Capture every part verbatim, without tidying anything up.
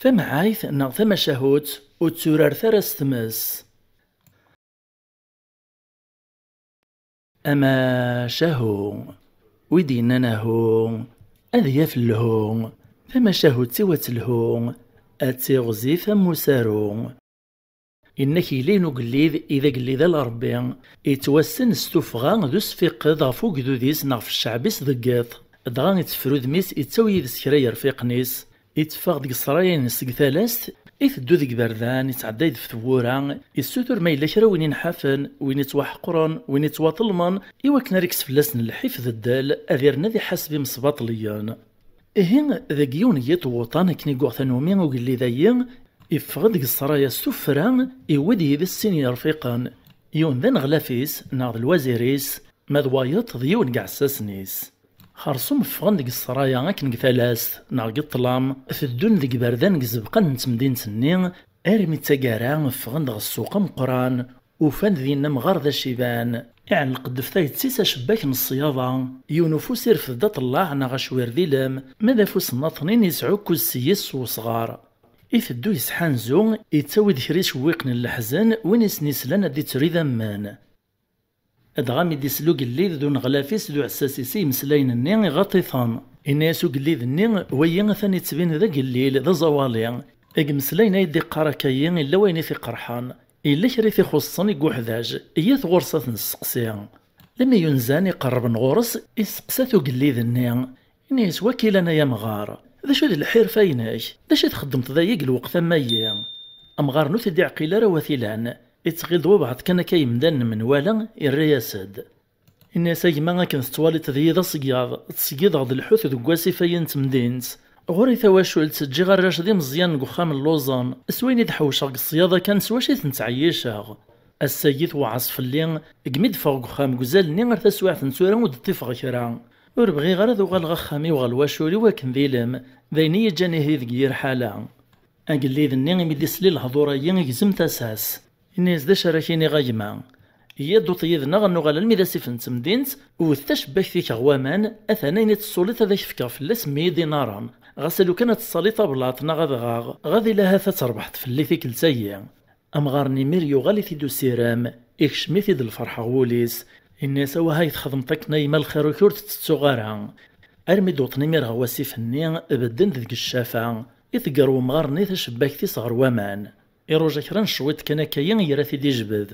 Tamɛayt neɣ tamacahut ur tturaret ara s tmes. Amacahu, wi d-yennan ahu, ad yaf lhu, tamacahut-iw ad telhu, ad tiɣzif am usaru. Inna-k yili n ugellid i d agellid ala Rebbi, yettwassen s tuffɣa d usfiqed ɣef ugdud-is neɣ ɣef cceɛb-is deg yiḍ, dɣa itteffer udem-is, ittawi yid-s kra yerfiqen-is, itteffeɣ deg ṣṣraya-ines seg talast, iteddu deg iberdan, ittɛedday-d ɣef tewwura, issutur ma yella kra win inḥafen, win ittwaḥeqren, win ittwaṭelmen, i wakken ara ikkes fell-asen lḥif d ddel, ad irn ad iḥaseb imesbaṭliyen. Ihi, deg yiwen n yiṭ n wuṭan akken i yuɣ tanumi ugellid-ayi, iffeɣ-d deg ṣṣraya s tuffra, iwwi-d yid-s sin yerfiqen, yiwen d aneɣlaf-is neɣ d lwazir-is, ma d wayeḍ d yiwen deg iɛessasen-is. Xersum ffɣen deg ṣṣraya akken deg talast neɣ deg ṭṭlam, teddun deg iberdan deg izebqan n temdint-nni, armi d taggara ffɣen-d ɣer ssuq ameqqran, ufan-d dinna amɣar d aciban, iɛelleq-d ɣef tayet-is acebbak n ṣṣyaḍa, yiwen ufus irfed-d aṭellaɛ neɣ acwir d ilem, ma d afus nnaṭnin yesɛukkuz s yis s wesɣar. Iteddu yesḥanzu, ittawi-d kra icewwiqen n leḥzen, win i sen-islan ad d-ittru idammen. Dɣa mi d-isel ugellid d uneɣlaf-is d uɛessas-is i yimeslayen-nni, iɣaṭ-iten. Inna-yas ugellid-nni: "Wayi atan ittbin d agellil, d aẓawali. Deg imeslayen ay d-iqqar akka-yi, illa wayen i t-iqerḥen. Illa kra i t-ixuṣṣen i uḥdac, iyyat ɣur-s ad t-nesteqsi." Lemmi yunzan iqerrben ɣur-s, isteqsa-t ugellid-nni. Ini-as: "Wakilan ay amɣar, d acu d lḥirfa-inek? D acu i txeddmeḍ dayi deg lweqt am ayi?" Amɣar-nni ur t-id-iɛqil ara watilan, ittɣil d wabɛaḍ kan akka yemdanen menwala, irra-yas-d. Ini-as: "A gma, akken tettwaliḍ d yid aṣeyyaḍ, ttṣeyyideɣ-d lḥut deg wasif-ayi n temdint. Ɣur-i tawacult, ǧǧiɣ arrac d imeẓyanen deg uxxam lluẓen, s wayen i d-ḥewceɣ deg ṣṣyada kan s wacu i ten-ttɛeyyiceɣ. Ass-agi tewɛeṣ fell-i, deg mi d-ffɣeɣ deg uxxam deg uzal-nni ar taswiɛt n tura ur d-ṭṭifeɣ kra. Ur bɣiɣ ara ad uɣaleɣ axxam-iw ɣer lwacul-iw akken d ilem, d ayen i yi-ǧǧan ihi deg yir ḥala." Agellid-nni imi d-isli lehdur-agi igzem tasa-s. Ini-as: "D acu ara k-iniɣ a gma? Iyya-d uṭ yid-neɣ ad nuɣal almi d asif n temdint, wwet tacebbakt-ik ɣer waman, atan ayen i tessuliḍ ad ak-fkeɣ fell-as meyya idinaren. Ɣas alukan ad tessaliḍ tablaḍt neɣ adɣaɣ, ɣad ila ahat ad trebḥeḍ fell-i tikkelt-agi." Amɣar-nni imir yuɣal-it-id usirem, ikcem-it-id lferḥ ɣer wul-is. Ini-as: "Awah ay txedmeḍ akken a yemma, lxir-ik ur t-ttettuɣ ara." Armi d-wwḍen imir ɣer wasif-nni, bedden-d deg ccafa. Itegger wemɣar-nni tacebbakt-is ɣer waman. Iruja kra n cwiṭ kan akka-yi, yerra-t-id ijbed.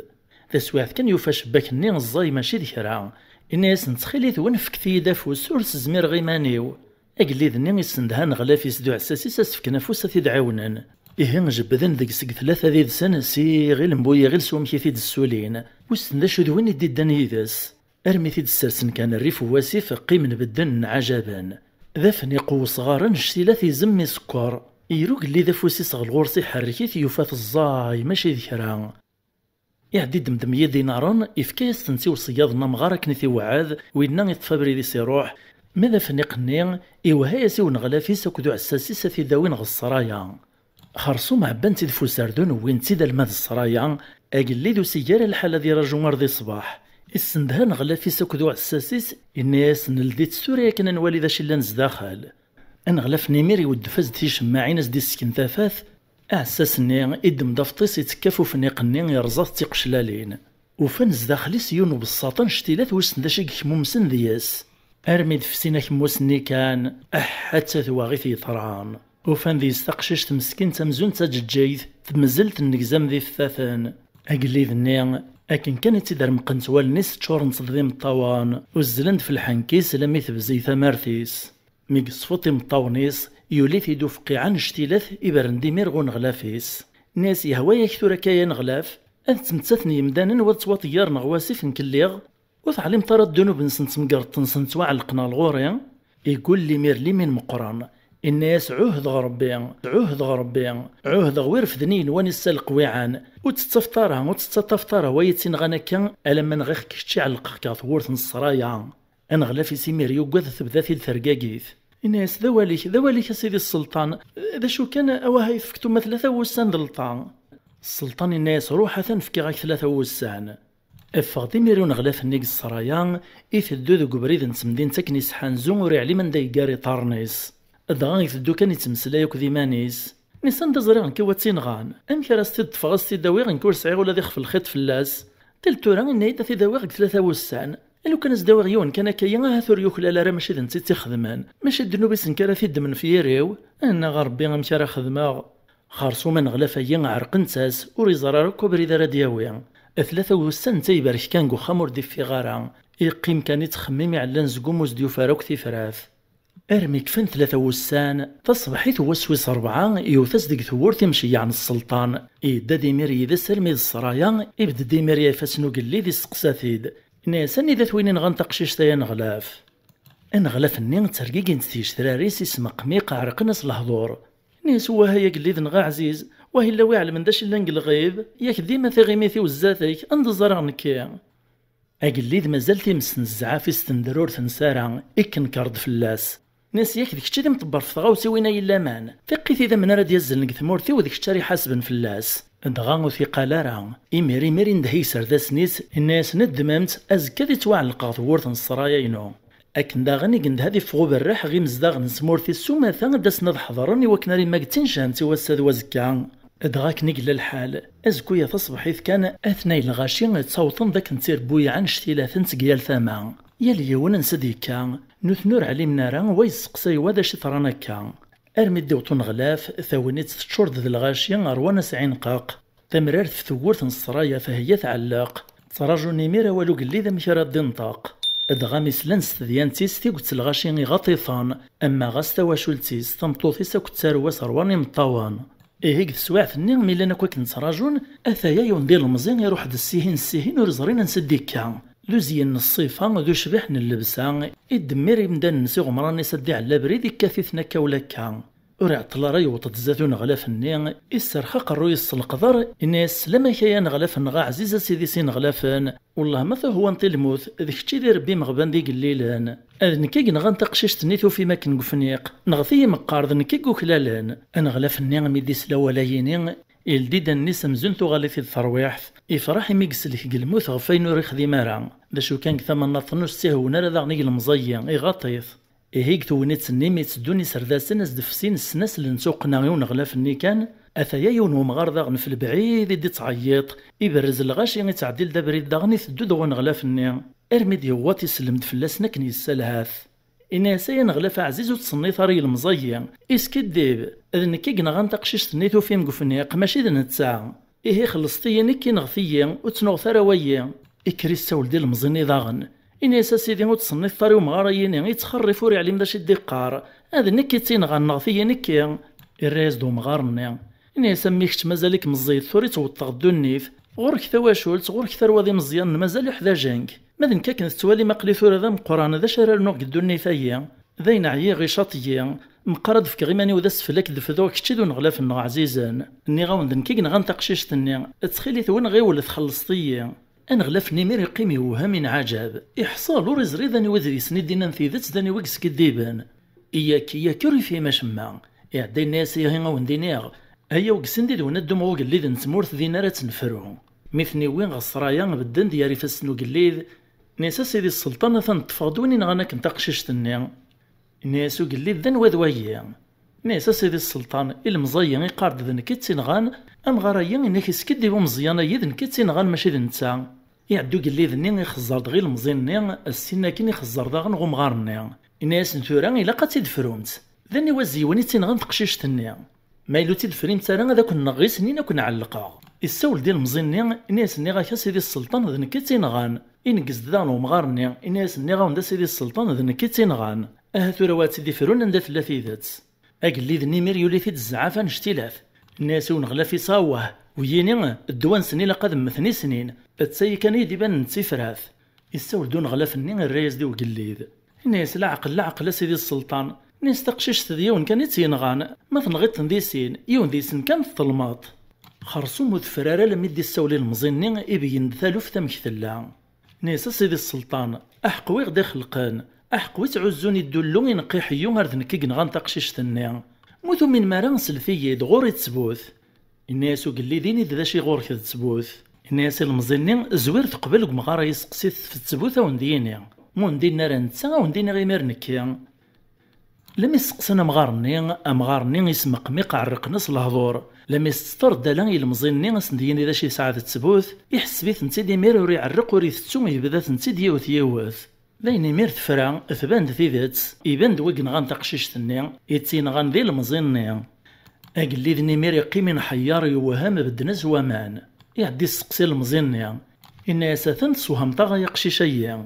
Taswiɛt kan yufa acebbak-nni ẓẓay mačči d kra. Ini-asen: "Ttxil-wen, fket-iyi-d afus, ur s-zmireɣ iman-iw." Agellid-nni issendeh aneɣlaf-is d uɛessas-is ad s-fken afus ad t-id-ɛiwnen. Ihi jebbden deg-s deg tlata did-sen s iɣil n bu yiɣil s wamek i t-id-ssulin. Wissen d acu d win i d-iddan yid-s. Armi t-id-ssersen kan rrif n wasif, qqimen bedden nɛajaben. D afniq n wesɣar annect-ila t-izem mi sekker. Iru ugellid afus-is ɣer ɣur-s, iḥerrek-it, yufa-t ẓẓay mačči d kra. Iɛeddi-d meyya idinaren, ifka-yas-tent i uṣeyyaḍ n amɣar akken i t-iweɛɛed, winna iṭṭef abrid-is iruḥ. Ma d afniq-nni, iwehha-yas i uneɣlaf-is akked uɛessas-is ad t-id-awin ɣer ssraya. Xersum ɛebban-tt-id f userdun, wwin-tt-id alma d ssraya. Agellid ur s-igi ara lḥal ad iraǧu ar di ṣṣbeḥ. Issendeh aneɣlaf-is akked uɛessas-is, yenna-yasen: "Ldit-tt tura akken ad nwali d acu illan zdaxel." Aneɣlaf-nni imir iweddef-as-d ticemmaɛin, as-d-issken tafat. Aɛessas-nni iddem-d afṭis, ittekka f ufniq-nni, irẓa-t d tiqeclalin. Ufan zdaxel-is yiwen ubessaṭ annect-ila-t, wissen d acu i yekmumsen deg-s. Armi d-fsin akemmus-nni kan, aḥ, atta twaɣit yeṭran. Ufan deg-s taqcict meskint amzun d taǧeǧǧigt, temmzel tennegzam d iftaten. Agellid-nni, akken kan i tt-id-remqent wallen-is ččurent-d d imeṭṭawen, uzzlen-d f lḥenk-is lammi tebzeg tamart-is. Mi yeṣfu timeṭṭawen-is, yuli-t-id ufqiɛ annect-ila-t, ibren-d imir ɣer uneɣlaf-is. Nni-as: "Yehwa-yak tura akka ay aneɣlaf? Ad ttmettaten yemdanen u ad ttwaṭeyyaren ɣer wasif nekk lliɣ? Ur teɛlimeḍ ara ddunub-nsen d temgerḍt-nsen ttwaɛellqen ɣer ɣur-i?" Iggull imir limin meqqren. Inna-yas: "Ɛuhdeɣ Rebbi, ɛuhdeɣ Rebbi, ɛuhdeɣ wi refden i yenwan i ssa leqwiɛan. Ur tt-tettafeḍ ara, ur tt-tettaṭṭafeḍ ara, wa i tt-inɣan akka, alamma nɣiɣ-k kečč i ɛellqeɣ-k ɣer tewwurt n ssraya." Aneɣlaf-is imir yuggad tebda-t-id tergagit. Inna-yas: "D awal-ik, d awal-ik a sidi sselṭan. D acu kan, awah ay tefkeḍ uma tlata wussan d lṭa." Sselṭan inna-yas: "Ruḥ, atan fkiɣ-ak tlata wussan." Iffeɣ-d imir uneɣlaf-nni deg ssraya, iteddu deg ubrid n temdint akken isḥanzu, ur iɛlim anda yeggar iṭarren-is. Dɣa iteddu kan ittmeslay akked iman-is. Nni-as: "Anda ẓriɣ nekk i wa tt-inɣan? Amek ara s-t-id-ṭṭfeɣ, ad s-t-id-awiɣ, nekk ur sɛiɣ ula d ixef lxiṭ fell-as?" Tal tura, inna-yi-d: "Ad t-id-awiɣ deg tlata wussan." Lukan ad s-d-awiɣ yiwen kan akka-yi, ahat ur yuklal ara, mačči d netta i tt-ixedmen. Mačči ddnub-is nekk ara t-iddmen f yiri-w? Annaɣ a Rebbi, amek ara xedmeɣ? Xersum aneɣlaf-agi ɛerqent-as, ur iẓerr ara akk abrid ara d-yawi. Tlata wussan netta yebɛed kan deg uxxam, ur d-iffiɣ ara. Iqqim kan ittxemmim iɛellan seg umi ur s-d-yufi ara akk tifrat. Armi kfan tlata wussan, taṣebḥit n wass wis ṛebɛa, iwet-as deg tewwurt imceyyeɛ n sselṭan. Yedda-d imir yid-s armi d ssṛaya, ibedd-d imir ɣer ifassen ugellid, isteqsa-t-id. Inna-yas: "Anida-t win inɣan taqcict-a, ay aneɣlaf?" Aneɣlaf-nni ttergigint tgecrar-is, ismeqmiq, ɛerqen-as lehdur. Inna-yas: "Wah ay agellid-nneɣ aɛziz, wah illa wi iɛelmen d acu yellan deg lɣib, yak dima tiɣimit-iw zdat-k, anda ẓriɣ nekki?" Agellid mazal times n zzɛaf-is tender ur tensa ara, ikkenker-d fell-as. Inna-yas: "Yak d kečč i d imṭebber f tɣawsiwin ay illaman, tiqqit idammen ara d-yazzlen deg tmurt-iw d kečč ara iḥasben fell-as." Dɣa ur t-iqal ara. Imir imir indeh i iserdasen-is, inna-yasen: "Ddmem-tt, azekka ad ittwaɛelqeɣ tewwurt n ssṛaya-inu." Akken daɣen i yendeh ad iffeɣ uberriḥ ɣer imezdaɣen n tmurt-is s umata ad d-asen ad ḥeḍren i wakken ara imagtin cehmt i wass-a d wazekka. Dɣa akken i yella lḥal, azekka-ya taṣebḥit kan, atnay lɣaci ttawṭen d akken ttirbuyɛen cctilat-nsen seg yal tama. Yal yiwen ansa d-yekka, nutni ur ɛlimen ara wa yesteqsay wa d acu i t-rran akka. Armi d-iwweḍ uneɣlaf, tagnit teččur-d d lɣaci, ṛwan-as ɛinqeq. Tamrart f tewwurt n ssṛaya theyya tɛelleq. Ttraǧun imir awal ugellid amek ara d-inṭeq. Dɣa mi slan s tedyant-is, tiget lɣaci iɣaṭ-iten, ama ɣas tawacult-is, tameṭṭut-is akked tarwa-s ṛwan imeṭṭawen. Ihi deg teswiɛt-nni mi llan akk akken ttraǧun, ataya yiwen d ilemẓi iruḥ-d ssihin ssihin ur ẓrin ansa d-ikka. D uzyin n ṣṣifa, d ucbiḥ n llebsa, iddemmir imdanen s iɣemran-is ad d-iɛella abrid, ikkat-iten akka ula akka. Ur iɛeṭṭel ara yewweḍ-d zdat uneɣlaf-nni, isserx aqerruy-is s leqder, inna-yas: "Sslam-ak ay aneɣlaf-nneɣ aɛziz, a sidi s ineɣlafen, wellah ma tuhwaḍ-d i lmut, d kečč i d irebbi imeɣban d igellilen. D nekk i yenɣan taqcict-nni tufim akken deg ufniq, nɣet-iyi meqqar, d nekk i yuklalen." Aneɣlaf-nni mi d-isla awal-ayini, ildi-d allen-is amzun tuɣal-it-id terwiḥt, ifreḥ imi yeslek deg lmut ɣef wayen ur ixdim ara. D acu kan, deg tama nniḍen ur s-ttihewwen ara daɣen i yilmeẓyen, iɣaṭ-it. Ihi deg tegnit-nni mi tteddun iserdasen, ad s-d-fessin ssnasel n tuqqna i uneɣlaf-nni kan, ataya yiwen wemɣar daɣen f lebɛid i d-ittɛeyyiṭ, iberrez lɣaci, ittɛeddi-d abrid daɣen iteddu-d ɣer uneɣlaf-nni, armi d-yewweḍ isellem-d fell-asen akken yessalhat. Inna-yas: "Ay aneɣlaf aɛziz, ur ttṣennit ara i yilmeẓyen, iskiddib, d nekk i yenɣan taqcict-nni tufim deg ufniq, mačči d netta. Ihi xellṣet-iyi nekk, inɣet-iyi, ur ttnuɣet ara wayi." Ikker issawel-d ilemẓi-nni daɣen. Inna-yas: "A sidi, ur ttṣenniteḍ ara i umɣar-ayini, ittxerrif ur iɛlim d acu i d-iqqar. D nekk i tt-inɣan, nɣet-iyi nekki." Irra-yas-d umɣar-nni. Inna-yas: "A mmi kečč mazal-ik meẓẓiyet, tura i tt-weṭṭeɣ ddunit. Ɣur-k tawacult, ɣur-k tarwa d imeẓyanen, mazal uḥdajen-k. Ma d nekk akken tettwalim aql-i tura d ameqqran, d acu ara rnuɣ deg ddunit-ayi? D ayen ɛyiɣ, icaṭ-iyi. Meqqar ad d-fkeɣ iman-iw d asfel, ad k-d-fduɣ kečč i d uneɣlaf-nneɣ ɛzizen. Nniɣ-awen d nekk i yenɣan taqcict-nni. Ttxil-wen ɣiwlet xellṣet-iyi." Aneɣlaf-nni imir iqqim yewhem inɛaǧab. Iḥṣel, ur iẓri d aniwa i d-yesniddinan tidet, d aniwa i yeskiddiben. Yak, yak ur yefhim acemma. Iɛedda yenna-yas: "Ihi a wen-d-iniɣ, aya ur yessin d idwen ad d-umɣ ugellid n tmurt din ara tt-nefru." Mi ten-iwwi ɣer ssraya, bedden-d gar ifassen ugellid. Inna-yas: "A sidi sselṭan, atan ṭṭfeɣ-d win inɣan akken taqcict-nni." Inna-yas ugellid: "D anwa d wayi?" Inna-yas: "A sidi sselṭan, ilemẓi-ayi iqqar-d d nekk i tt-inɣan, amɣar-ayi inna-k iskiddib umeẓyan-ayi d nekk i tt-inɣan mačči d netta." Iɛedda ugellid-nni ixeẓẓer-d ɣer ilemẓi-nni, ssin akin ixeẓẓer daɣen ɣer umɣar-nni. Inna-yasen: "Tura ilaq ad tt-id-frumt. D aniwa zzeywen i tt-inɣan teqcict-nni? Ma yella ur tt-id-tefrimt ara, ad akent-nɣeɣ isnin, ad ken-ɛellqeɣ." Issawel-d ilemẓi-nni, inna-yas: "Nniɣ-ak a sidi sselṭan, d nekk i tt-inɣan." Inegz-d daɣen umɣar-nni, inna-yas: "Nniɣ-awen-d a sidi sselṭan, d nekk i tt-inɣan. Aha tura wa ad tt-id-ifrun anda tella tidet." Agellid-nni imir yuli-t-id zzɛaf annect-ilat. Inna-yas i uneɣlaf-is: "Awah, wiyini, ddwa-nsen ilaq ad mmten i snin. D tayi kan i d-ibanen d tifrat." Issawel-d uneɣlaf-nni, irra-yas-d i ugellid. Inna-yas: "Leɛqel, leɛqel, a sidi sselṭan. Inna-yas taqcict d yiwen kan i tt-yenɣan. Ma tenɣiḍ-ten di sin, yiwen deg-sen kan teṭṭelmeḍ." Xersum ur teffer ara alammi d-issawel ilemẓi-nni, ibeggen-d taluft amek tella. Inna-yas: "A sidi sselṭan, aḥeqq wi ɣ-d-ixelqen, aḥeqq wi ttɛuzzun iddullu ineqq iḥeyyu ar d nekk i yenɣan taqcict-nni. Ma ur tuminem ara, slet-iyi-d, ɣur-i ttbut." Inna-yas ugellid: "Ini-d d acu i ɣur-k d ttbut." Inna-yas ilemẓi-nni: "Zwir teqbel deg umɣar-a, iseqsi-t f ttbut, a wen-d-yini. Ma ur wen-d-yenni ara netta, a wen-d-iniɣ imir nekki." Lami s-seqsan amɣar-nni, amɣar-nni ismeqmiq ɛerriqen-as lehdur. Lami s-teṭṭer ddala ilemẓi-nni, a sen-d-yini d acu yesɛa d ttbut, iḥesseb-itent-id imir ur iɛerreq ur itettu, yebda-tent-id yiwet yiwet. Dayen imir tefra, tban-d tidet, iban-d wi yenɣan taqcict-nni, i tt-yenɣan d ilemẓi-nni. Agellid-nni imir iqqim inḥeyyer, yewhem, bedden-as waman. Iɛeddi yesteqsi ilemẓi-nni, inna-yas: "Atan teswehmeḍ-aɣ ay aqcic-ayi."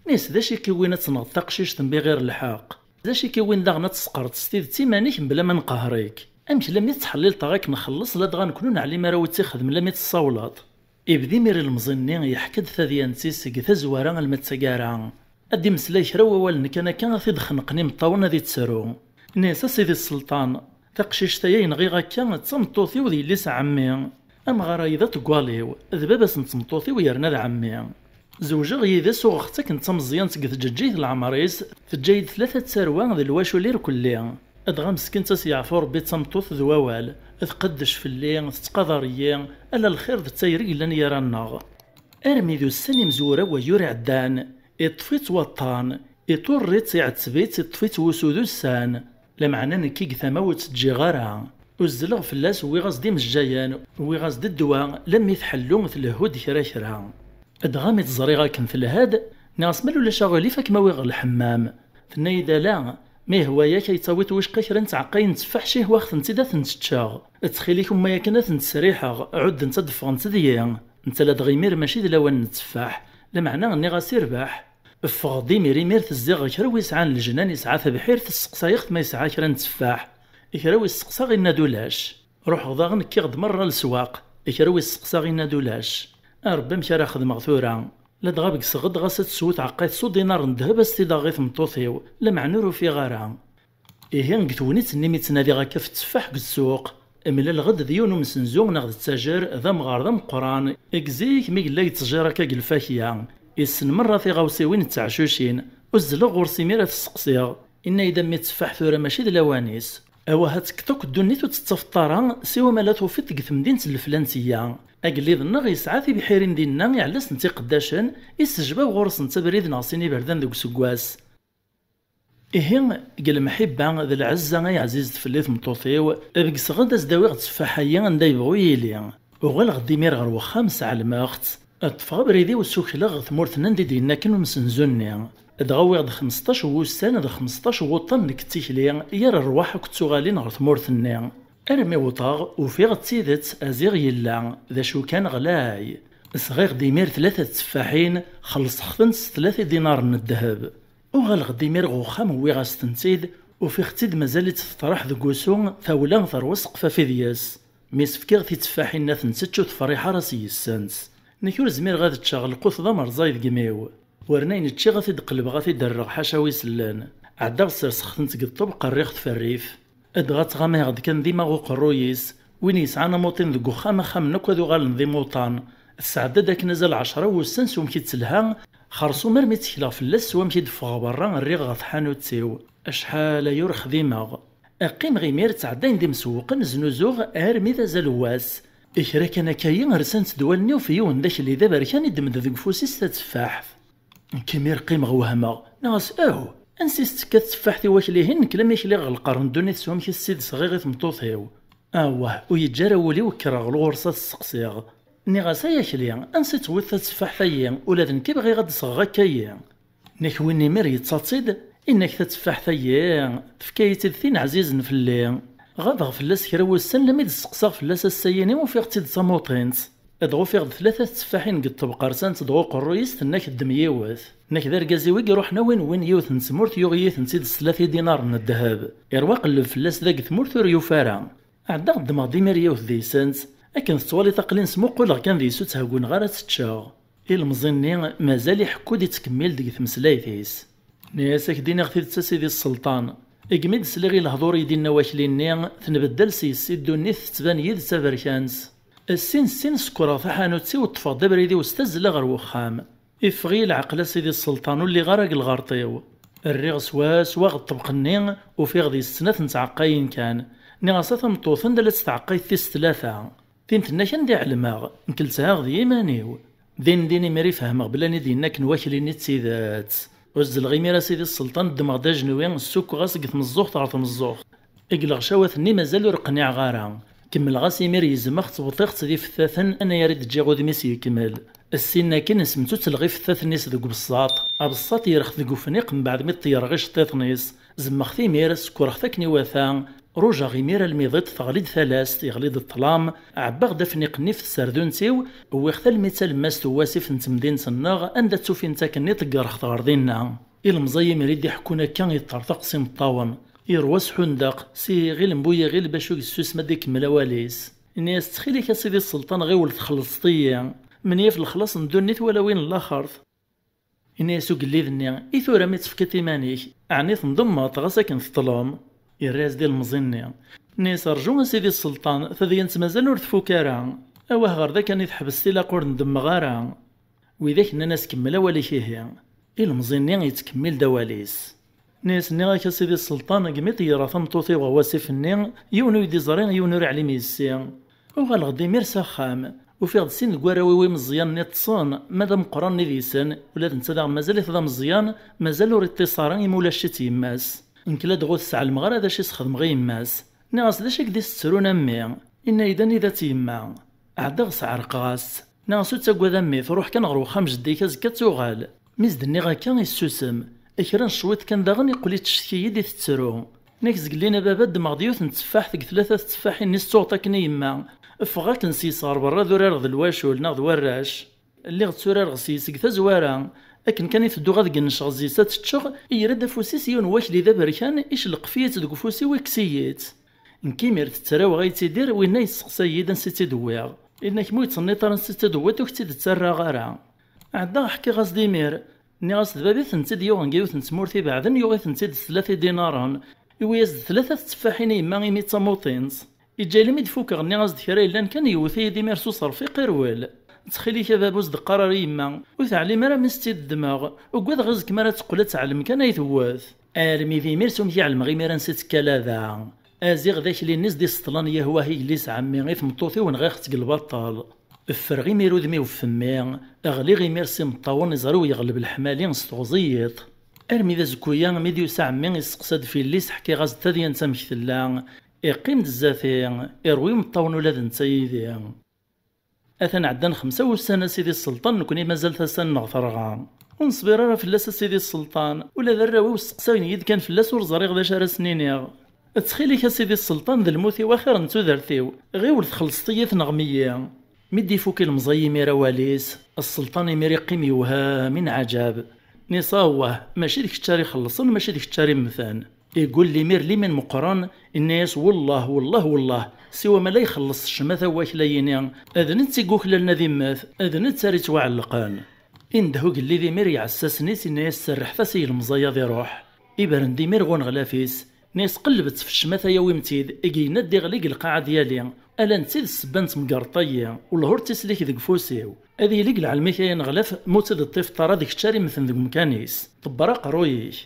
Inna-yas: "D acu i k-iwwin ad tenɣeḍ taqcict n bi ɣir lḥeqq? D acu i k-iwwin daɣen ad tesqerreḍ s tidet iman-ik mebla ma nqehher-ik? Amek lammi tettḥellileḍ-aɣ akken nxelleṣ, ladɣa nekni ur neɛlim ara wi tt-ixedmen lammi tessawleḍ?" Ibda imir ilemẓi-nni yeḥka-d tadyant-is seg tazwara alma d taggara. Ad d-imeslay kra n wawalen kan akka, ad t-id-xenqen imeṭṭawen, ad ittru. Inna-yas: "A sidi sselṭan, taqcict-aya i nɣiɣ akka d tameṭṭut-iw d yelli-s n ɛemmi. Amɣar-ayi d aṭeggal-iw, d baba-s n tmeṭṭut-iw yerna d ɛemmi. Zewjeɣ yid-s, uɣeɣ-tt akken d tameẓyant deg tǧeǧǧigt n leɛmer-is, teǧǧa-yi-d tlata d tarwa d lwacul irkelli. Dɣa meskint ad s-yeɛfu Rebbi d tameṭṭut d wawal, tqeddec fell-i, tettqadar-iyi, ala lxir d tayri yellan gar-aneɣ." Armi d ussan imezwura wayyur iɛeddan, iṭṭef-itt waṭṭan, iṭurr-itt, iɛetteb-itt, iṭṭef-itt wusu d ussan. Lameɛna nekk i deg tama ur tt-ǧǧiɣ ara. Uzzleɣ fell-as, wwiɣ-as-d imejjayen, wwiɣ-as-d ddwa, lammi tḥellu, tlehhu-d kra kra. Dɣa mi tt-ẓriɣ akken telha-d, nniɣ-as: "Ma ulac aɣilif ad kem-awiɣ ɣer lḥemmam?" Tenna-yi-d: "Ala, ma ihwa-yak ad yi-tawiḍ wicqa kra n tɛeqqayin n tteffaḥ, cihwaɣ-tent-id ad tent-ččeɣ. Ttxil-ik, umma yakan ad tent-sriḥeɣ, ɛuddent ad d-ffɣent deg-i." Netta ladɣa imir mačči d lawan n tteffaḥ, lameɛna nniɣ-as: "Irbeḥ." Ffɣeɣ-d imir imir, tezziɣ ɣer kra wi yesɛan lejnan, yesɛa tebḥirt, sseqsayeɣ-t ma yesɛa kra n tteffaḥ. Kra wi sseqsaɣ, inna-d: "Ulac." Ruḥeɣ daɣen kkiɣ-d merra leswaq, kra wi sseqsaɣ, inna-d: "Ulac." A Rebbi, amek ara xedmeɣ tura? Ladɣa begseɣ-d, ɣas ad teswu tɛeqqayt s udinar n ddheb, ad s-t-id-aɣeɣ i tmeṭṭut-iw, lameɛna ur ufiɣ ara. Ihi, deg tegnit-nni mi ttnadiɣ akka ɣef tteffaḥ deg ssuq, mlaleɣ-d d yiwen umsenzu neɣ d ttajer, d amɣar d ameqqran, deg zik mi yella yettjir akka deg lfakya. Yessen merra tiɣawsiwin d teɛcucin. Uzzleɣ ɣur-s imir ad t-sseqsiɣ. Inna-yi-d: "A mmi, tteffaḥ tura mačči d lawan-is. Awah, ad tekkeḍ akk ddunit ur tt-tettafeḍ ara, siwa ma la tufiḍ deg temdint n leflantiyya." Agellid-nneɣ yesɛa tibḥirin dinna, iɛella-sent iqeddacen, issejbab ɣur-sent abrid neɣ sin iberdan deg useggas. Ihi, deg lemḥibba d lɛezza ay ɛzizet fell-i tmeṭṭut-iw, begseɣ-d ad s-d-awiɣ tteffaḥ-ayi anda yebɣu yili. Uɣaleɣ-d imir ɣer wexxam, sɛelmeɣ-tt. Ṭṭfeɣ abrid-iw, ssukleɣ ɣer tmurt-nni anda i d-yenna akken umsenzu-nni. Dɣa wwiɣ-d xmesṭac n wussan d xmesṭac n wuṭṭan nekk d tikli, yir rrwaḥ akked tuɣalin ɣer tmurt-nni. Armi wwḍeɣ, ufiɣ d tidet, aziɣ yella, d acu kan ɣlay. Sɣiɣ-d imir tlata n tteffaḥin, xellṣeɣ-tent s tlata idinaren n ddheb. Uɣaleɣ-d imir ɣer uxxam, wwiɣ-as-tent-id, ufiɣ-tt-id mazal-itt teṭraḥ deg wusu, tawla terwa s teqfafi deg-s. Mi s-fkiɣ titteffaḥin-nni ad tent-tečč, ur tefriḥ ara s yis-sent. Nekk ur zmireɣ ad ččeɣ, lqut d amerẓay deg imi-w. War n ayen ččiɣ, ad t-id-qelbeɣ, ad t-id-rreɣ ḥaca wi sellen. Ɛeddaɣ sserseɣ-tent deg ṭṭebq, rriɣ-t f rrif. Dɣa ttɣamayeɣ-d kan dima ɣer uqerruy-is. Win yesɛan amuṭin deg uxxam, axxamen akk ad uɣalen d imuṭan. Tesɛedda-d akken azal ɛecra wussan s wamek i d-telha, xersum armi ttekleɣ fell-as s wamek i d-ffɣeɣ berra, rriɣ ɣer tḥanut-iw. Acḥal aya ur xdimeɣ. Qqimeɣ imir ttɛeddayen-d imsewwqen, znuzuɣ armi d azal n wass. Kra kan akkayi, rsant-d wallen-iw f yiwen d akli d aberkan i d-medden deg ufus-is tateffaḥt. Nekk imir qqimeɣ wehmeɣ, nniɣ-as: "Aw, ansi s-tekka tteffaḥt i wakli-hin, nekk lammi kliɣ ɣer lqer n ddunit s wamek i s-id-sɣiɣ i tmeṭṭut-iw?" Awah, ur yeǧǧi ara wul-iw, kkreɣ ɣur-s ad t-sseqsiɣ. Nniɣ-as: "Ay akli, ansi tewwiḍ tatteffaḥt-ayi? Ula d nekk i bɣiɣ ad d-sɣeɣ akkayi." Nek win imir yettaḍ-tt-id, inna-k: "Tatteffaḥt-ayi tefka-yi-tt-id tin ɛzizen fell-i." Ɣabeɣ fell-as kra wussan, lammi d-sseqsaɣ fell-as ass-ayini, ufiɣ-tt-id d tamuṭint. Dɣa ufiɣ-d tlata tetteffaḥin deg ṭṭebq, rsant-d ɣer uqerruy-is, tenna-k: "Ddem yiwet." Nek d argaz-iw i iruḥen a win wwin yiwet n tmurt, yuɣ-iyi-tent-id s tlata idinaren n ddheb. Irwa qelleb fell-as deg tmurt, ur yufi ara. Ɛeddaɣ ddmeɣ-d imir yiwet deg-sent, akken tettwaliḍ aql-in smuquleɣ kan deg-s, ur tthegguneɣ ara ad tt-ččeɣ. Ilemẓi-nni mazal iḥekku-d, ittkemmil deg tmeslayt-is. Nniɣ-as: "Ad k-d-iniɣ tidet a sidi sselṭan, igmi d-sliɣ i lehdur i d-inna wakli-nni, tenbeddal s yes-i ddunit, tettban-iyi-d d taberkant. Sin sin sekkreɣ taḥanut-iw, ṭṭfeɣ-d abrid-iw s tazzla ɣer wexxam. Iffeɣ-iyi leɛqel a sidi sselṭan, ur lliɣ ara deg lɣerṭ-iw." Rriɣ swaswa ɣer ṭṭebq-nni, ufiɣ deg-s snat n tɛeqqayin kan. Nniɣ-as: "A tameṭṭut, anda la tettɛeqqayt tis tlata?" Tin tenna-k anda i ɛelmeɣ, nekk lethaɣ d yiman-iw. Din din imir i fehmeɣ belli i d-yenna akken wakli-nni d tidet. Uzzleɣ imir a sidi sselṭan, ddmeɣ-d ajenwi, ssukkeɣ-as deg tmeẓẓuɣt ɣer tmeẓẓuɣt. Deg leɣcawat-nni mazal ur qniɛeɣ ara. Kemmleɣ-as imir, yezmeɣ-tt, wṭiɣ-tt di fetaten, anayer i d-ǧǧiɣ udem-is yekmel. Ssin akin, semtuttleɣ ifetaten-is deg ubessaṭ. Abessaṭ yerx deg ufniq mbeɛd mi ṭeyyreɣ iceṭṭiḍen-is. Zemmeɣ-t imir, sekkreɣ-t akken iwata. Rujaɣ imir almi ḍiṭ teɣli-d talast, yeɣli-d ṭṭlam. Ɛebbaɣ-d afniq-nni f tserdunt-iw, wwiɣ-t almi d talemmast n wasif n temdint-nneɣ, anda tt-ufint akken-nni ṭeggreɣ-t ɣer dinna. Ilemẓi imir i d-iḥekkun akka, yeṭṭerṭeq s imeṭṭawen. Yerwa s ḥundaq, s iɣil n bu yiɣil, bac ur yessusem ad ikemmel awal-is. Inna-yas: "Ttxil-k a sidi sselṭan, ɣiwel txellṣeḍ-iyi. Menyaf lexlaṣ n ddunit wala win n laxert." Inna-yas ugellid-nni: "I tura mi tefkiḍ iman-ik, ɛni tendemmeḍ ɣas akken teṭṭlem?" Yerra-yas-d ilemẓi-nni. Inna-yas: "Rju a sidi sselṭan, tadyant mazal ur tfuk ara. Awah ɣer da kan i teḥbes, tilaq ur ndemmeɣ ara." Widak nnan-as: "Kemmel awal-ik ihi." Ilemẓi-nni yettkemmil-d awal-is. Inna-yas: "Nniɣ-ak a sidi sselṭan, deg mi ṭeyyreɣ tameṭṭut-iw ɣer wasif-nni, yiwen ur yi-d-iẓri, yiwen ur iɛlim yes-i. Uɣaleɣ-d imir s axxam, ufiɣ-d sin deg warraw-iw imeẓyanen-nni ṭṭsen, ma d ameqqran-nni deg-sen, ula d netta daɣen mazal-it d ameẓyan, mazal ur iṭṭis ara imi ulac-itt yemma-s. Nekk ladɣa ur t-sɛelmeɣ ara d acu i s-xedmeɣ i yemma-s. Nniɣ-as: 'D acu i k-d-isettrun a mmi?' Inna-yi-d: 'Anida-tt yemma?' Ɛeddaɣ sɛerqeɣ-as-tt. Nniɣ-as: 'Ur ttaggad a mmi, truḥ kan ɣer uxxam jeddi-k, azekka ad tuɣal.' Mi s-d-nniɣ akka, issusem. Kra n cwiṭ kan daɣen, yeqqel yettcetki-yi-d, itettru. Nniɣ-as: 'Zgellin a baba, ddmeɣ-d yiwet n tteffaḥt deg tlata tetteffaḥin-nni s-tuɣeḍ akken i yemma. Ffeɣ akken seg-s ɣer berra, ad urareɣ d lwacul neɣ d warrac.' Lliɣ tturareɣ s-yes deg tazwara. Akken kan i tedduɣ ad gennceɣ zzi-s ad tt-ččeɣ, yerra-d afus-is yiwen n wakli d aberkan, icelqef-iyi-tt deg ufus-iw, ikkes-iyi-tt. Nekk imir tettraweɣ a yettidir, winna yesseqsay-iyi-d ansi tt-id-wwiɣ. Inna-k ma ur yettsenniṭ ara ansi tt-id-tewwiḍ, ur k-tt-id-ttarraɣ ara. Ɛeddaɣ ḥkiɣ-as-d imir. Nniɣ-as d baba-tsen-tt-id-yuɣen deg yiwet n tmurt ibeɛden, yuɣ-iten-tt-id s tlata idinaren. Iwwi-yas-d tlata tetteffaḥin i yemma imi d tamuṭint. Iǧǧa-yi almi d-fukeɣ, nniɣ-as-d kra yellan kan, yewwet-iyi-d imir s uṣerfiq, irwel. Ttxil-ik a baba, ur s-d-qqar ara i yemma, ur teɛlim ara mi s-tt-id-ddmeɣ, ugadeɣ azekka mi ara teqqel ad teɛlem kan ay tewwet. Armi d imir s umek i ɛelmeɣ imir ansi ttekka lada. Aziɣ d akli-nni s-d-iseṭṭlen yahwah i yelli-s ɛemmi, i tmeṭṭut-iw nɣiɣ-tt deg lbaṭel. Ffreɣ imir udem-iw f mmi, ɣliɣ imir s imeṭṭawen, iẓri-w yeɣleb leḥmali s teɣzi yiḍ. Armi d azekku-ya, mi d-yusa ɛemmi, isteqsa-d f yelli-s, ḥkiɣ-as-d tadyant amek tella. Iqqim-d zdat-i, irwi imeṭṭawen ula d netta yid-i. Atan ɛeddan xemsa wussan a sidi sselṭan, nekni mazal tasa-nneɣ terɣa. Ur neṣbir ara fell-as a sidi sselṭan, ula d arraw-iw steqsayen-iyi-d kan fell-as, ur ẓriɣ d acu ara sen-iniɣ. Ttxil-ik a sidi sselṭan, d lmut-iw axir n tudert-iw, ɣiwel txellṣeḍ-iyi ad t-neɣ meyyi. Mi d-ifuk ilemẓi imir awal-is, sselṭan imir iqqim yewhem i nɛaǧab. Nniɣ-as: "Awah, mačči d kečč ara ixellṣen, mačči d kečč ara immten." Igul limir limin meqqren, inna-yas: "Wellah, wellah, wellah, siwa ma la ixelleṣ ccmata n wakla-yini, d netta i yuklalen ad immet, d netta ara yettwaɛellqen." Indeh ugellid imir i yiɛessasen-is, inna-yas: "Serrḥet-as i yilemẓi-a ad iruḥ." Ibren-d imir ɣer uneɣlaf-is, inna-yas: "Qellbet f ccmata, awim-tt-id, i yenna ad d-iɣli deg lqaɛa ad yali, ala netta i d ssebba n temgerḍt-agi, wellah ur tt-islik deg ufus-iw. Ad yili deg lɛelm-ik ay aneɣlaf, ma ur tt-id-teṭṭifeḍ ara d kečč ara immten deg umkan-is." Ṭebber aqerruy-ik.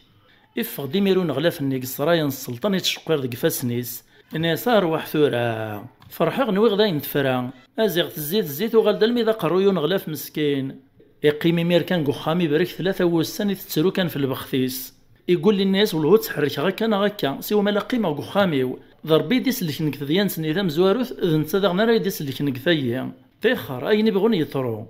Iffeɣ-d imir uneɣlaf-nni deg ṣṣraya n sselṭan, ittceqqir deg ifassen-is. Inna-yas: "Arwaḥ tura! Ferḥeɣ, nwiɣ d ayen tefra. Aziɣ tezzi tezzi, tuɣal-d almi d aqerruy uneɣlaf meskin." Iqqim imir kan deg uxxam, ibrek tlata wussan i tettru kan f lbext-is. Igul inna-yas: "Wellah ur ttḥerrikeɣ akka neɣ akka, siwa ma la qqimeɣ deg uxxam-iw. D Rebbi i d-isellken deg tedyant-nni tamezwarut, d netta daɣen ara yi-d-isellken deg tayi. Ṭixer, ayen ibɣun yeḍru."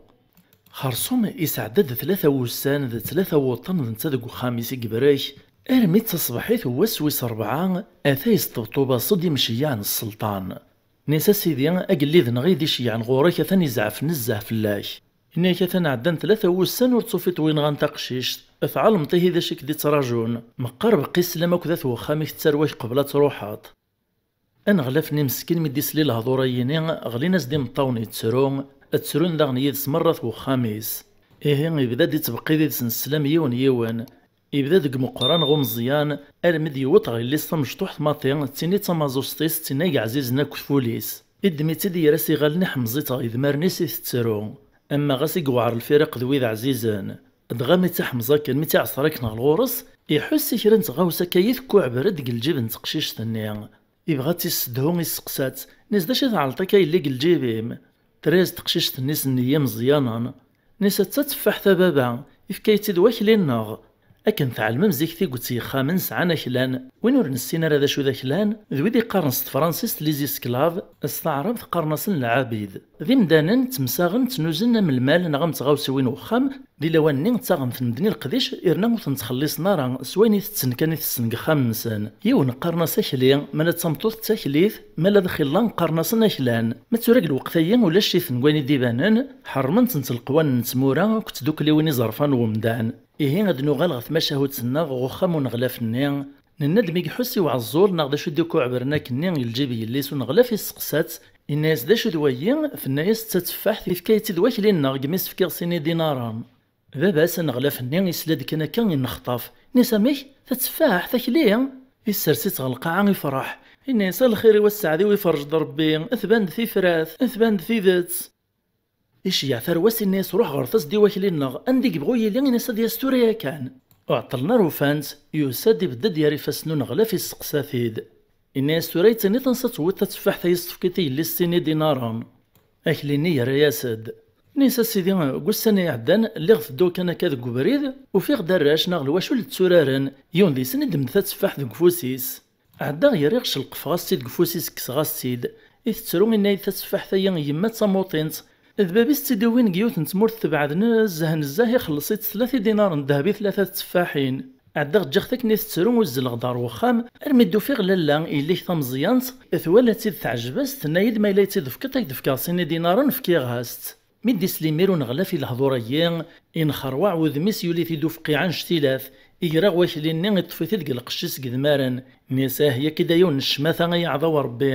Xerṣum isɛedda-d tlata wussan d tlata wuṭṭan d netta deg uxxam-is i yebrek, armi d taṣebḥit n wass wis rebɛa, ata yesṭebṭub-as-d imceyyeɛ n sselṭan. Nni-as: "A sidi, agellid-nneɣ i d-iceyyɛen ɣur-k atan izɛef nezzeh fell-ak. Inna-k atan ɛeddan tlata wussan ur d-tufiḍ wi nɣan taqcict, tɛelmeḍ ihi d acu i k-d-ittraǧun. Meqqar beqqi sslam akked at wexxam-ik ttarwa-k qbel ad truḥeḍ." Aneɣlaf-nni meskin mi d-isli lehdur-ayini, ɣlin-as-d imeṭṭawen yettru, ttrun daɣen yid-s merra at wexxam-is. Ihi, ibda-d ittbeqqi did-sen sslam yiwen yiwen. Ibda deg meqqran ɣer umeẓyan, armi d-yewweḍ ɣer yelli-s tamecṭuḥt maḍi, d tin i d tamaẓuẓt-is, d tin ay yeɛzizen akk f wul-is. Iddem-itt-id, yerra-s iɣallen, iḥemmeẓ-itt ɣer yedmaren-is i tettru. Ama ɣas i yewɛer lfiraq d wid ɛzizen. Dɣa mi tt-iḥemmeẓ akken, mi tt-iɛṣer akken ɣer ɣur-s, iḥuss i kra n tɣawsa akka i tekkuɛber-d deg lǧib n teqcict-nni. Ibɣa ad tt-issedhu, isteqsa-tt, nni-s: "D acu i tɛelleḍ akka yelli deg lǧib-im?" Terra-yas teqcict-nni s nneyya imeẓyanen. Nni-s: "Atta teffaḥt a baba, ifka-yi-tt-id wakli-nneɣ." Akken tɛelmem, zik tiget yexxamen sɛan aklan. Win ur nessin ara d acu d aklan, d wid iqqaren s tefransist les esclaves, s taɛrabt qqaren-asen lɛabid. D imdanen ttemsaɣen, ttnuzen am lmal neɣ am tɣawsiwin n uxxam, di lawan-nni ttaɣen-ten medden i leqdic, irna ur ten-ttxelliṣen ara, s wayen i tetten kan i tessen deg uxxam-nsen. Yiwen qqaren-as akli, mala d tameṭṭut d taklit, mala d axilla qqaren-asen aklan. Ma tura deg lweqt-agi ulac-iten deg wayen i d-ibanen, ḥerrmen-tent leqwanen n tmura akked tdukliwin iẓerfan n umdan. Ihi ad nuɣal ɣer tmacahut-nneɣ ɣer uxxam uneɣlaf-nni. Nenna-d mi iḥuss i uɛeẓẓul neɣ d acu i d-ikuɛebren akkenni i lǧib yelli-s uneɣlaf, isteqsa-tt, inna-yas: "D acu d wayi?" Tenna-yas: "D tateffaḥt, yefka-yi-tt-id wakli-nneɣ deg mi s-fkiɣ sin idinaren." Baba-s aneɣlaf-nni isla-d kan akka, innexṭaf. Inna-yas: "Amek? Tateffaḥt, akli?" Issers-itt ɣer lqaɛa, ifreḥ. Inna-yas: "A lxir-iw, a sseɛd-iw, iferrej-d Rebbi, tban-d tifrat, tban-d tidet." Iceyyeɛ tarwa-s, inna-yas: "Ruḥ ɣret-as-d i wakli-nneɣ, anda i yebɣu yili, in-as ad yas tura yakan." Ur ɛeṭṭlen ara ufan-tt, yusa-d, ibedd-d ger ifassen uneɣlaf, isteqsa-t-id. Inna-yas: "Tura i d-tiniḍ ansa tewwiḍ tateffaḥt-a i s-tefkiḍ i yelli-s sin idinaren?" Akli-nni yerra-yas-d. Inna-yas: "A sidi, deg ussan-a iɛeddan, lliɣ tedduɣ kan akka deg ubrid, ufiɣ-d arrac neɣ lwacul tturaren, yiwen deg-sen i d-temd tateffaḥt deg ufus-is. Ɛeddaɣ ger-iɣ celqfeɣ-as-tt-id deg ufus-is, kkseɣ-as-tt-id." I tettru, inna-yi-d: "Tateffaḥt-aya n yemma d tamuṭint. D bab-is tt-id-iwin deg yiwet n tmurt tebɛed nezzeh nezzeh, ixelleṣ-itt tlata idinaren ddheb i tlata teffaḥin. Ɛeddaɣ ǧǧiɣ-t akken i tettru, uzzleɣ-d ɣer wexxam, armi d-ufiɣ lalla, yelli-k tameẓyant, twala-tt-id teɛjeb-as, tenna-yi-d ma yella i tt-id-tefkiḍ, ad k-d-fkeɣ sin idinaren, fkiɣ-as-tt." Mi d-isla imir uneɣlaf i lehdur-agi, inxerwaɛ wudem-is, yuli-t-id ufqiɛ annect-ilat, igra ɣer wakli-nni, iṭṭef-it-id deg lqecc-is deg idmaren. Inna-yas: "Ah, yak-id a yiwen n ccmata, ay aɛdaw n Rebbi."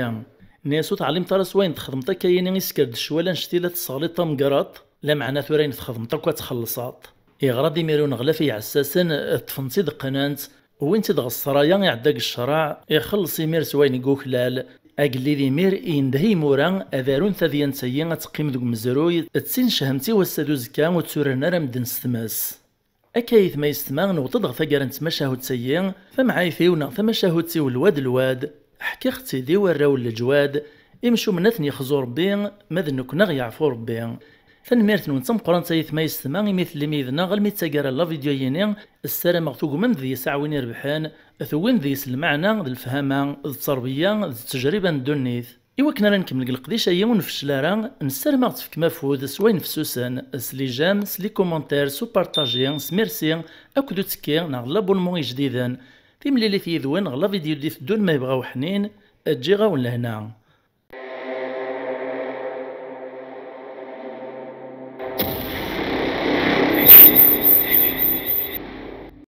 Inna-yas: "Ur teɛlimeḍ ara s wayen txedmeḍ akka-yini, isker-d ccwal annect-ilat, tesseɣliḍ tamegraḍt, lameɛna tura ayen txedmeḍ akk ad txellṣeḍ." Iɣra-d imir uneɣlaf i yiɛessasen, ṭṭfen-tt-id qqnen-tt, wwin-tt-id ɣer ssraya, iɛedda deg ccreɛ, ixelleṣ imir s wayen i yuklal. Agellid imir yendeh i yimura ad arun tadyant-agi ad teqqim deg umezruy, d tin cehment i wass-a d uzekka ur tturen ara medden s tmes. Akka ayetma yessetma, newweḍ-d ɣer taggara n tmacahut-agi, tamɛayt-iw neɣ tamacahut-iw lwad lwad, ḥkiɣ-tt-id i warraw n leǧwad, imcumen ad ten-yexzu Rebbi, ma d nekkni ad ɣ-yeɛfu Rebbi. Tanemmirt-nwen d tameqqrant ay ayetma yessetma imi tellim yid-neɣ almi d taggara n la vidéo-yini, ssarameɣ tugmem deg-s aɛwin irebḥen, tewwim deg-s lmeɛna d lefhama d tterbiya d ttejriba n ddunit. I wakken ara nkemmel deg leqdic-agi ur nfeccel ara, nessaram ad ɣ-tefkem afud s wayen fessusen, s les j'aime, s les commentaires, s upartaji, s merci, akked uttekki neɣ d l'abonnement ijdiden. Timlilit yid-wen ɣer la vidéo d-iteddun ma yebɣa uḥnin, ǧǧiɣ-awen lehna.